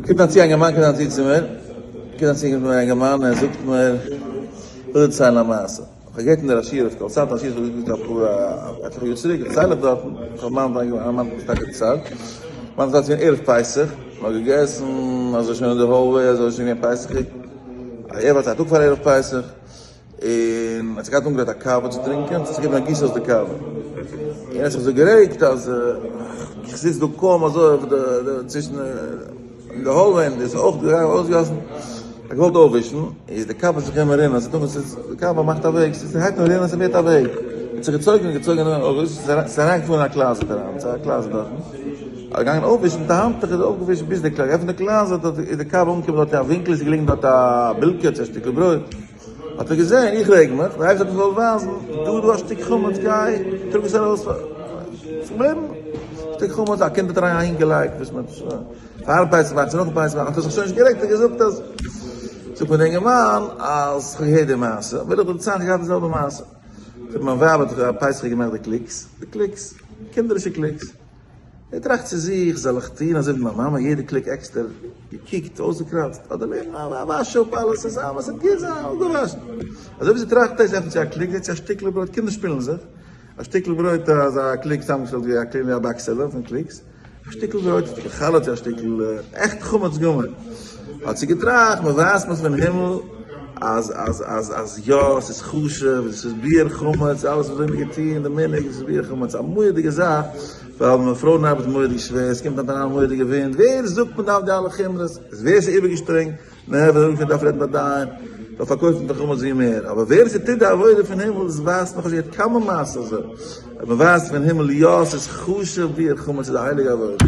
קומט אן צו א אינגערמאן קומט אן צו צו מיר, קומט אן צו מיר א אינגערמאן ער זאגט מיר, איך וויל דערציילן א מעשה, איך האב געהערט אין דער א שיעור אויף קול צייט, א שיעור וואס איך האב געזאגט אפאר עטליכע יאר צוריק, דערצייל איך דארטן, איך האב מיין מיין מאן האט טאקע דערציילט, מיין זייט איז געווען ערב פסח, מען האט געגעסן אזוי שוין אין די hallway, אזוי איז שוין געווען פסח'יג, א ערב א טאג פאר ערב פסח, און האט זיך געהאט אנגעגרייט א קאווע צו טרינקען, האט זיך געגעבן א גיס אויס די קאווע, און האט זיך אזוי גערעגט אז איך זיץ דא קוים אזוי אויף די צווישן אין די hallway און דאס איז אויך געווען אויסגעגאסן, האט געוואלט אויפווישן, איז די קאווע זיך גענומען רינען, ס'האט אנגעהויבן די קאווע מאכט א וועג, ס'הייבט אן רינען ס'ווערט א וועג, האט זיך געצויגן און געצויגן און ס'איז אריינגעפארן אין א closet אריין, ס'איז א closet דארטן, האט געגאנגען אויפווישן מיט א האנטוך איז אויפגעווישט ביז די closet, געעפנט די closet איז די קאווע אנגעקומען דארט אין א ווינקל איז געליגן דארט א בילקע צו א שטיקל ברויט. האט ער געזען, איך רעג מיך, דער אייבערשטער האט מיר געוואלט ווייזן, דא דא א שטיק חמץ, גיי טראג עס ארויס, ס'איז געבליבן שטיק חמץ, א קינד האט אריין אהין געלייגט, וואס מען האט פאר פסח מאכט, נאכן פסח מאכט, האט ער זיך שוין נישט גערעגט, ער האט געזאגט אז, זאגט מיר דער אינגערמאן, אז כ'האב געהערט די מעשה, וויל איך דיר דערציילן, כ'האב געהאט די זעלבע מעשה, זאגט מיין ווייב האט פסח געמאכט די קליקס, די קליקס, קינדערישע קליקס. ער טראכט צו זיך, זאל איך טון אזוי ווי מיין מאמע, יעדע קליק עקסטער געקוקט, אויסגעקראצט, אדער לערנען א וואש אפ אלעס צוזאמען, עס וועט גוט זיין, אפגעוואשן. אזוי ווי זי טראכט דאס, עפנט זי א קליק, זעט זי א שטיקל ברויט, קינדער שפילן זיך, א שטיקל ברויט, אזא קליק צוזאמגעשטעלט ווי א קליינע א באקסעלע פון קליקס, א שטיקל ברויט, א שטיקל חלה צו א שטיקל עכט חמץ גמור. האט זי געטראכט, מען ווייזט מיר פון הימל אז אז אז אז יא, עס איז חשוב, עס איז ביעור חמץ, אלעס וואס מיר האבן געטון, די מנהג, עס איז ביעור חמץ, א מורא'דיגע זאך. ווייל מיין פרויען ארבעט מורא'דיג שווער, עס קומט היינט אריין א מורא'דיגע ווינט, ווער זאגט מען דארף די אלע חומרות, איז ווער ס'איז איבערגעשטרענגט, נע ווער זאגט מען דארף רעדן ביי דיין, זאל פארקויפן די חמץ ווי מער, אבער ווער ס'טוט די עבודה פון הימל, דאס ווייזט נאך נישט געהערט כמה מעשות אזוי, אז מען ווייזט פון הימל יא ס'איז חשוב ווי חמץ איז א הייליגע עבודה.